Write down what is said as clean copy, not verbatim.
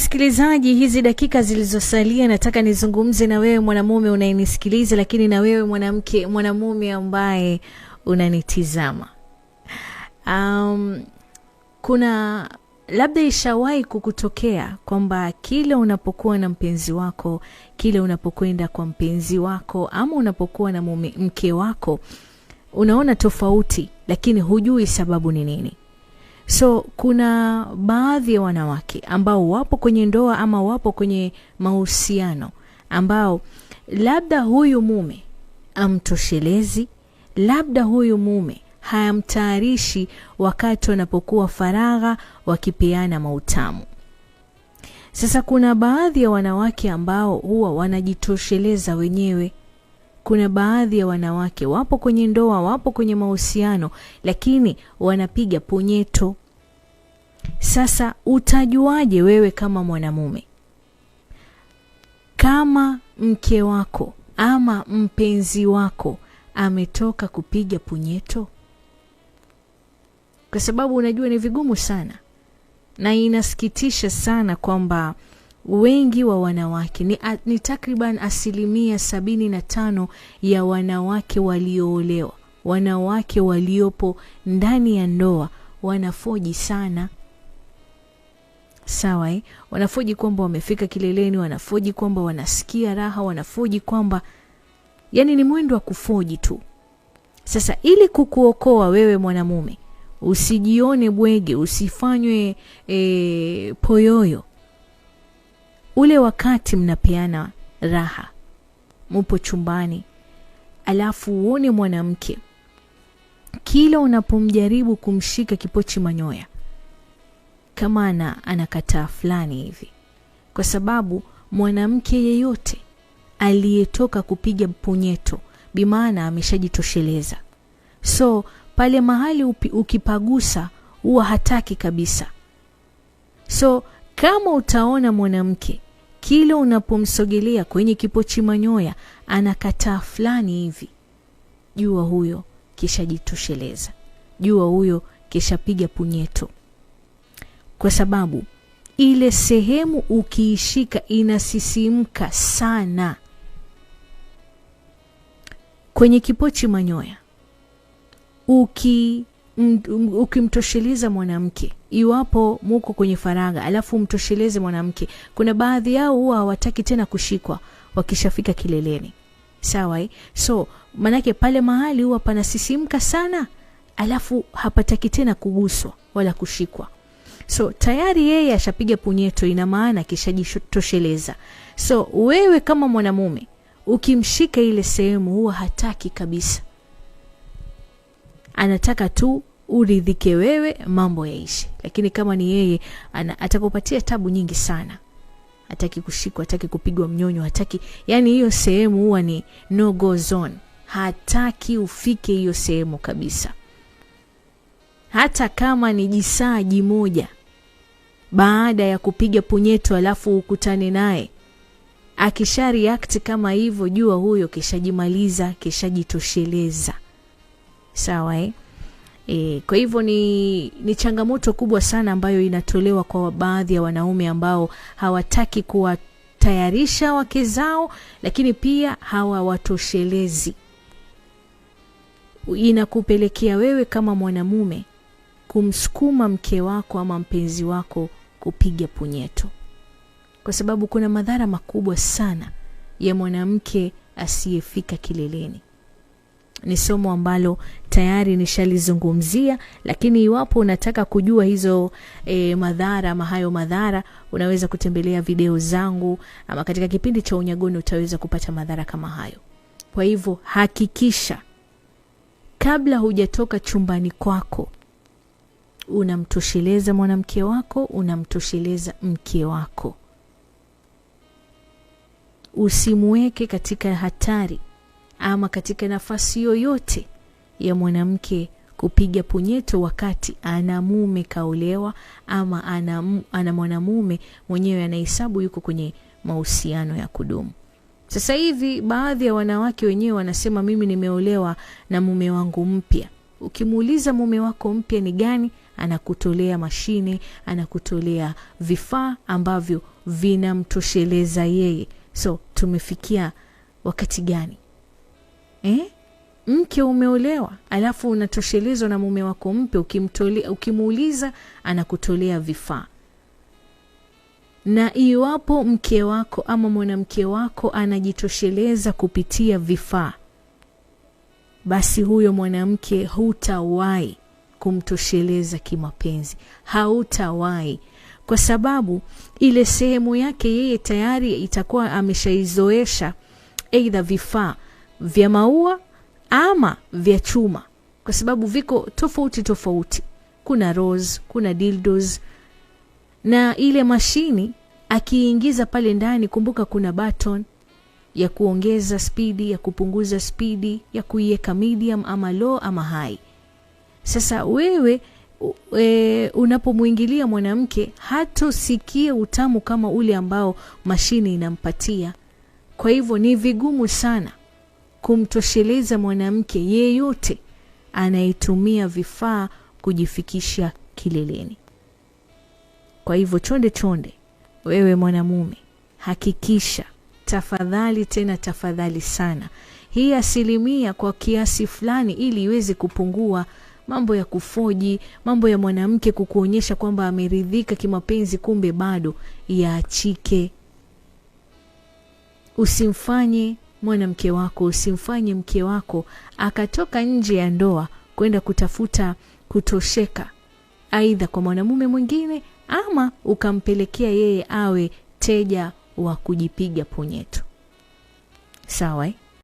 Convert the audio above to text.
Msikilizaji, hizi dakika zilizosalia nataka nizungumze na wewe mwanamume unayenisikiliza, lakini na wewe mwanamke, mwanamume ambaye unanitizama. Kuna labda ishawahi kukutokea kwamba kila unapokuwa na mpenzi wako, kila unapokwenda kwa mpenzi wako ama unapokuwa na mume, mke wako, unaona tofauti, lakini hujui sababu ni nini. So kuna baadhi ya wanawake ambao wapo kwenye ndoa ama wapo kwenye mahusiano ambao labda huyu mume amtoshelezi, labda huyu mume hayamtayarishi wakati wanapokuwa faragha wakipeana mautamu. Sasa kuna baadhi ya wanawake ambao huwa wanajitosheleza wenyewe. Kuna baadhi ya wanawake wapo kwenye ndoa, wapo kwenye mahusiano, lakini wanapiga punyeto. Sasa utajuaje wewe kama mwanamume kama mke wako ama mpenzi wako ametoka kupiga punyeto? Kwa sababu unajua ni vigumu sana na inasikitisha sana kwamba wengi wa wanawake ni takriban 75% ya wanawake walioolewa, wanawake waliopo ndani ya ndoa wanafoji sana. Sawa, eh? Wanafoji kwamba wamefika kileleni, wanafoji kwamba wanasikia raha, wanafoji kwamba yani ni mwendo wa kufoji tu. Sasa ili kukuokoa wewe mwanamume, usijione bwege, usifanywe poyoyo. Ule wakati mnapeana raha, mupo chumbani, alafu uone mwanamke kila unapomjaribu kumshika kipochi manyoya kama anakataa fulani hivi. Kwa sababu mwanamke yeyote aliyetoka kupiga punyeto, bimaana ameshajitosheleza. So pale mahali ukipagusa huwa hataki kabisa. So kama utaona mwanamke kila unapomsogelea kwenye kipochi manyoya anakataa fulani hivi, jua huyo kishajitosheleza, jua huyo kishapiga punyeto. Kwa sababu ile sehemu ukiishika inasisimka sana. Kwenye kipochi manyoya ukimtosheleza mwanamke, iwapo muko kwenye faragha alafu umtosheleze mwanamke, kuna baadhi yao huwa hawataki tena kushikwa wakishafika kileleni. Sawa, eh? So manake pale mahali huwa panasisimka sana, alafu hapataki tena kuguswa wala kushikwa. So tayari yeye ashapiga punyeto, ina maana kishajitosheleza. So wewe kama mwanamume ukimshika ile sehemu huwa hataki kabisa, anataka tu uridhike wewe, mambo yaishi. Lakini kama ni yeye atakupatia tabu nyingi sana. Hataki kushikwa, hataki kupigwa mnyonyo, hataki, yani hiyo sehemu huwa ni no go zone. Hataki ufike hiyo sehemu kabisa. Hata kama ni jisaa jimoja baada ya kupiga punyeto alafu ukutane naye, akisha react kama hivyo, jua huyo kishajimaliza, kishajitosheleza. Sawa, eh? Kwa hivyo ni changamoto kubwa sana ambayo inatolewa kwa baadhi ya wanaume ambao hawataki kuwatayarisha wake zao, lakini pia hawawatoshelezi. Inakupelekea wewe kama mwanamume kumsukuma mke wako ama mpenzi wako kupiga punyeto. Kwa sababu kuna madhara makubwa sana ya mwanamke asiyefika kileleni. Ni somo ambalo tayari nishalizungumzia, lakini iwapo unataka kujua hizo madhara ama hayo madhara, unaweza kutembelea video zangu ama katika kipindi cha Unyagoni utaweza kupata madhara kama hayo. Kwa hivyo hakikisha kabla hujatoka chumbani kwako unamtosheleza mwanamke wako, unamtosheleza mke wako. Usimweke katika hatari ama katika nafasi yoyote ya mwanamke kupiga punyeto wakati ana mume kaolewa ama ana mwanamume mwenyewe anahesabu yuko kwenye mahusiano ya kudumu. Sasa hivi baadhi ya wanawake wenyewe wanasema mimi nimeolewa na mume wangu mpya. Ukimuuliza mume wako mpya ni gani, Anakutolea mashine, anakutolea vifaa ambavyo vinamtosheleza yeye. So tumefikia wakati gani? Mke umeolewa alafu unatoshelezwa na mume wako mpya, ukimuuliza anakutolea vifaa. Na iwapo mke wako ama mwanamke wako anajitosheleza kupitia vifaa, basi huyo mwanamke hutawahi kumtosheleza kimapenzi, hautawahi, kwa sababu ile sehemu yake yeye tayari itakuwa ameshaizoesha aidha vifaa vya maua ama vya chuma, kwa sababu viko tofauti tofauti. Kuna rose, kuna dildos, na ile mashini akiingiza pale ndani, kumbuka kuna button ya kuongeza spidi, ya kupunguza spidi, ya kuiweka medium ama low ama high. Sasa wewe unapomuingilia mwanamke hatosikia utamu kama ule ambao mashini inampatia. Kwa hivyo ni vigumu sana kumtosheleza mwanamke yeyote anayetumia vifaa kujifikisha kileleni. Kwa hivyo chonde chonde, wewe mwanamume, hakikisha tafadhali, tena tafadhali sana, hii asilimia kwa kiasi fulani, ili iweze kupungua. Mambo ya kufoji, mambo ya mwanamke kukuonyesha kwamba ameridhika kimapenzi, kumbe bado, yaachike. Usimfanye mwanamke wako, usimfanye mke wako akatoka nje ya ndoa kwenda kutafuta kutosheka, aidha kwa mwanamume mwingine ama ukampelekea yeye awe teja wa kujipiga punyeto. Sawa?